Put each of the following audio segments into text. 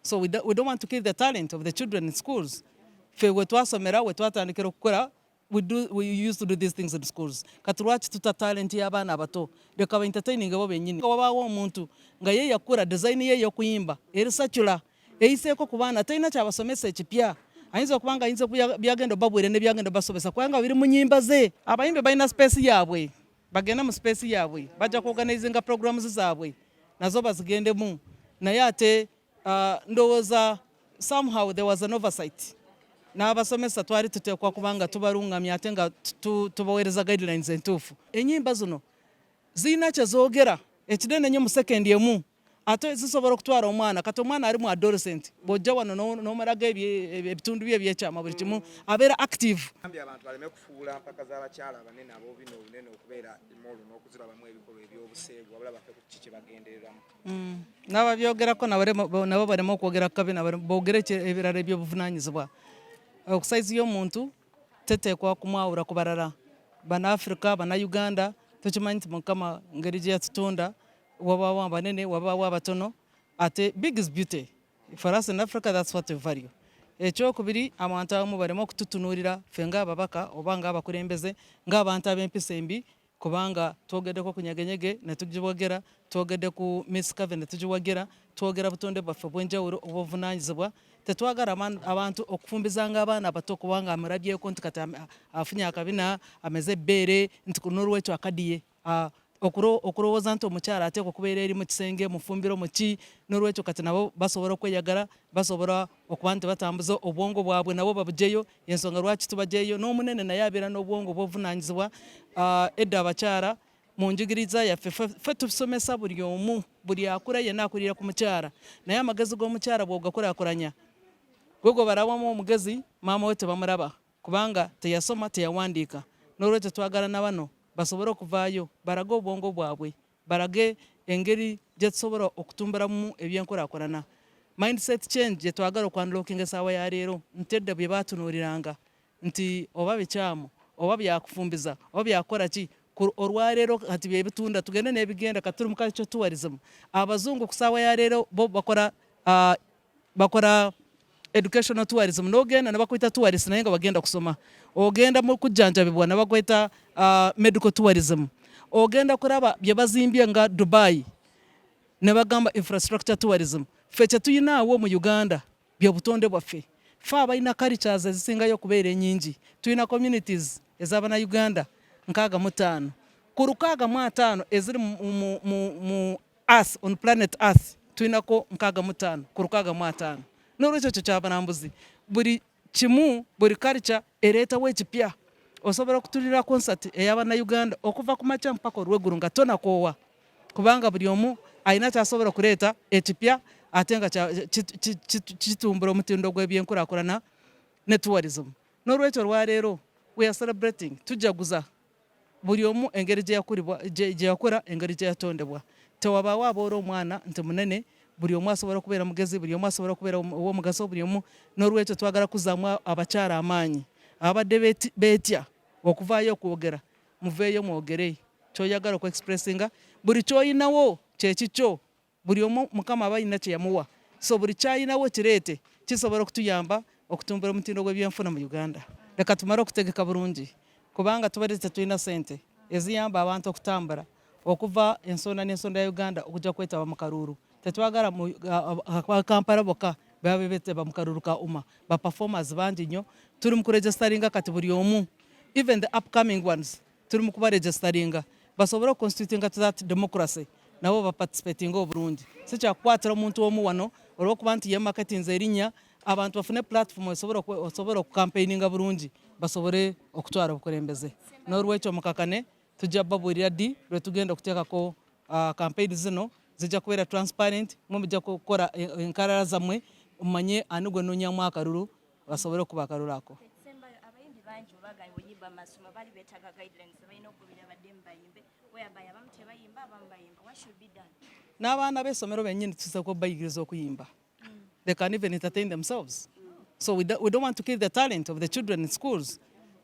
So we don't want to kill the talent of the children in schools. Ffe we twasomera, we twatandikira okukola, we used to do these things in schools. Kati lwaki tuta talent y'abaana abato? Leka ba entertaining bo bennyini. Wabaawo omuntu nga ye yakula, design ye ey'okuyimba eri secular, eyiseeko ku baana, talina kyabasomesa ekipya. Ayinza okuba nga ayinza byagenda obabwire ne byagenda obasomesa kubanga biri mu nyimba ze. Abayimbi balina space yaabwe, bagende mu space yaabwe, bajja kuorganizinga programs zaabwe, nazo bazigendemu. Naye ate ndowooza somehow there was an oversight. N'abasomesa twali tuteekwa kubanga tubalungamya ate nga tubaweereza guidelines entuufu. Enyimba zino zirina kye zoogera ekinene nnyo mu sekendi emu, ate zisobola okutwala omwana. Kati omwana ali mu adolescent, bw'ojja wano n'omalaga ebitundu bye ebyekyama, buli kimu, abeera active. Gambye abantu baleme kufuula mpaka z'abakyala abanene ab'obubina obunene okubeera immoral n'okuzirabamu ebikolwa ebyobuseegu, wabula bafe ku kiki kye bagendereramu. N'ababyogerako nabo baleme okwogera ku kabi, boogere ebirala ebyobuvunaanyizibwa. Okusize y'omuntu teteekwa kumwawula ku balala. Bannafrika, Bannayuganda, tukimanyi nti Mukama ngeri gye yatutunda, wabaawo abanene, wabaawo abatono, ate big is beauty for us in Africa. That's what we value. Ekyokubiri, abantu abamu baleme okututunuulira ffe ng'ababaka oba ng'abakulembeze ng'abantu ab'empisa embi, kubanga twogeddeko ku Nyegenyege ne tugiwagira, twogedde ku Miss Curvy ne tugiwagira, twogera butonde bwaffe obw'enjawulo obw'obuvunaanyizibwa. Tetwagala abantu okufumbizanga abaana abato kubanga amulabyeko nti kati afunye akabina, ameze ebbeere, nti n'olwekyo akadiye. Okulowooza nti omukyala ateekwa okubeera eri mu kisenge, mufumbiro, muki, n'olwekyo kati nabo basobola okweyagala, basobola okuba nti batambuza obwongo bwabwe, nabo babugyeyo. Ensonga lwaki tubagyeyo, n'omunene naye abeera n'obwongo obwobuvunaanyizibwa. Edda abakyala mu njigiriza yaffe, ffe tusomesa buli omu, buli akula yenna akulira ku mukyala, naye amagezi g'omukyala bw'ogakulaakulanya, gwe gwe balabamu omugezi, maama we tebamulaba kubanga teyasoma, teyawandiika. N'olwekyo twagala na bano basobole okuvaayo balage obwongo bwabwe, balage engeri gye tusobola okutumbulamu ebyenkulaakulana. Mindset change gye twagala okuunlockinga essaawa ya leero, nti edda bye baatunuuliranga nti oba bikyamu oba byakufumbiza oba byakukola ki, olwaleero kati byebitunda, tugende n'ebigenda. Kati tuli mu culture tourism. Abazungu ku ssaawa ya leero bo bakola educational tourism, n'ogenda ne bakwita tourist naye nga bagenda kusoma. Ogenda mu kujjanjabibwa ne bakwita medical tourism. Ogenda kulaba bye bazimbye nga Dubai ne bagamba infrastructure tourism. Ffe kye tuyinaawo mu Uganda bye butonde bwaffe. Ffe abalina cultures ezisingayo okubeera ennyingi, tulina communities ez'Abannayuganda 65 ku 65 eziri mu earth, on planet Earth, tulinako 65 ku 65. N'olwekyo kyo kyabalambuzi, buli kimu, buli culture ereetawo ekipya. Osobola okutulira concert ey'Abannayuganda okuva ku makya mpaka olweggulo nga tonakoowa, kubanga buli omu alina kyasobola okuleeta ekipya, ate nga kitumbula omutindo gw'ebyenkulaakulana ne tourism. N'olwekyo olwaleero we are celebrating, tujaguza buli omu engeri gye yakula, engeri gye yatondebwa. Tewabaawo aboola omwana nti munene. Buli omu asobola okubeera mugezi, buli omu asobola okubeera ow'omugaso, buli omu. N'olwekyo twagala kuzaamu abakyala amaanyi ababadde beetya okuvaayo okwogera. Muveeyo mwogere kyoyagala okuexpressinga. Buli kyoyinawo kyekikyo. Buli omu Mukama aba alina kye yamuwa, so buli kyayinawo kireete, kisobola okutuyamba okutumbula omutindo gw'ebyenfuna mu Uganda. Leka tumale okutegeka bulungi, kubanga tubadde tetulina sente eziyamba abantu okutambula okuva ensonda n'ensonda ya Uganda okujja kwetaba mu kaluulu. Tetwagala mu Kampala bokka babe betaba mu kaluulu ka UMA. Ba performers bangi nnyo, tuli mu kuregisteringa kati buli omu, even the upcoming ones, tuli mu kubaregisteringa basobole okuconstitutinga to that democracy, nabo baparticipatinga obulungi. Si kyakukwatira omuntu omu wano olwokuba nti ye marketinze erinnya. Abantu bafune platform esobola okucampaigninga bulungi, basobole okutwala obukulembeze. N'olwekyo mukakane, tujja babuulira ddi lwe tugenda okuteekako campaign zino. Zijja kubeera transparent, mwe mujja kukola enkalala zammwe, mumanye ani gwe noonyamu akalulu, basobole okuba akalulu ako. Ekisembayo, abayimbi bangi obagambye oyimba amasomo, baali beetaaga guidelines, balina okugoberera baddemu bayimbe, whereby abamu tebayimba, abamu bayimba. What should be done? N'abaana b'essomero bennyini tusobola okubayigiriza okuyimba. They can even entertain themselves. So we don't want to kill the talent of the children in schools.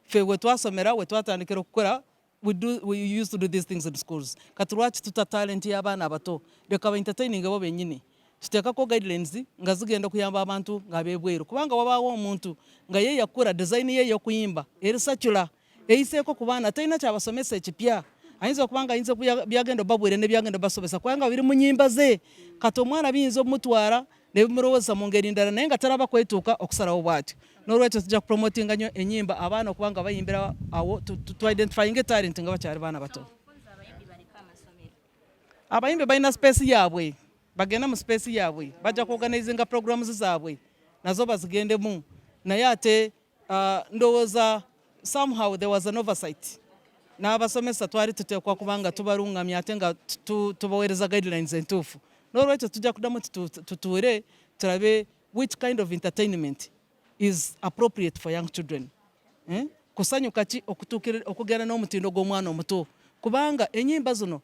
Ffe we twasomera, we twatandikira okukola, we used to do these things in schools. Kati lwaki tuta talent y'abaana abato? Leka ba entertaining bo bennyini. Tuteekako guidelines nga zigenda okuyamba abantu ng'abebweru, kubanga wabaawo omuntu nga ye yakula design ye ey'okuyimba eri secular, eyiseeko ku baana, talina kyabasomesa ekipya. Ayinza okuba nga ayinza byagenda obabuulira ne byagenda obasomesa kubanga biri mu nnyimba ze. Kati omwana biyinza omutwala ne bimulowoozesa mu ngeri ndala, naye nga talaba kwetuuka okusalawo bw'atyo. N'olwekyo tujja kupromotinga nnyo ennyimba, abaana okuba nga bayimbira awo, tu identifyinge talent nga bakyali baana bato. Abayimbi balina space yaabwe, bagenda mu space yaabwe, bajja kuorganizinga programs zaabwe nazo bazigendemu. Naye ate ndowooza somehow there was an oversight n'abasomesa. Twali tuteekwa kubanga tubalungamya ate nga tubaweereza guidelines entuufu. N'olwekyo tujja kuddamu tutuule tulabe which kind of entertainment is appropriate for young children, eh? Kusanyuka ki okugenda n'omutindo gw'omwana omuto, kubanga ennyimba zino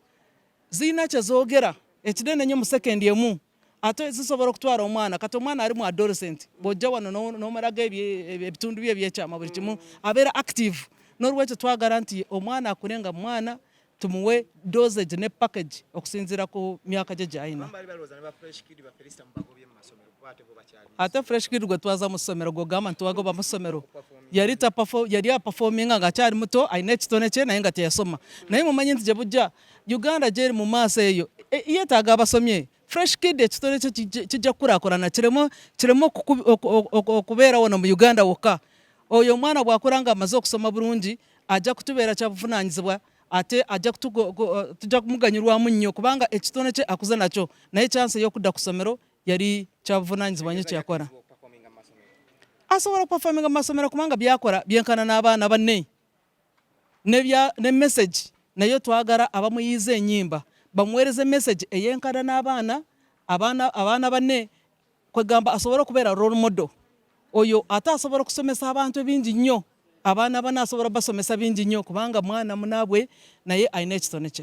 zirina kye zoogera ekinene nnyo mu sekendi emu, ate zisobola okutwala omwana. Kati omwana ali mu adolescent, bw'ojja wano n'omalaga ebitundu bye ebyekyama, buli kimu, abeera active. N'olwekyo twagala nti omwana akule nga mwana, tumuwe dosage ne package okusinziira ku myaka gye gy'alina. Abamu baali balowooza ne ba Fresh Kid, ba Felista, mubagobye mu masomero kuba ate bo bakyali Ate Fresh Kid gwe twaza mu ssomero, gwogamba nti wagoba mu ssomero, yali aperforminga ng'akyali muto, alina ekitone kye, naye nga teyasoma. Naye mumanyi nti gye bujja Uganda gyeri mu maaso eyo yeetaaga abasomye. Fresh Kid ekitone kye kijja kukulaakulana, kireme okubeera wano mu Uganda wokka. Oyo omwana bw'akula nga amaze okusoma bulungi, ajja kutubeera kyabuvunaanyizibwa, ate ajja tujja kumuganyulwamu nnyo, kubanga ekitone kye akuze nakyo. Naye chance ey'okudda ku ssomero yali kyabuvunaanyizibwa nnyo kyeyakola. Okuperforminga mu masomero. Asobola okuperforminga mu masomero, kubanga byakola byenkana n'abaana banne ne message. Naye twagala abamuyiiza ennyimba bamuweereze message eyenkana n'abaana abaana banne, kwegamba asobole okubeera role model. Oyo ate asobola okusomesa abantu ebingi nnyo, abaana bana asobola basomesa bingi nnyo, kubanga mwana munaabwe naye alina ekitone kye.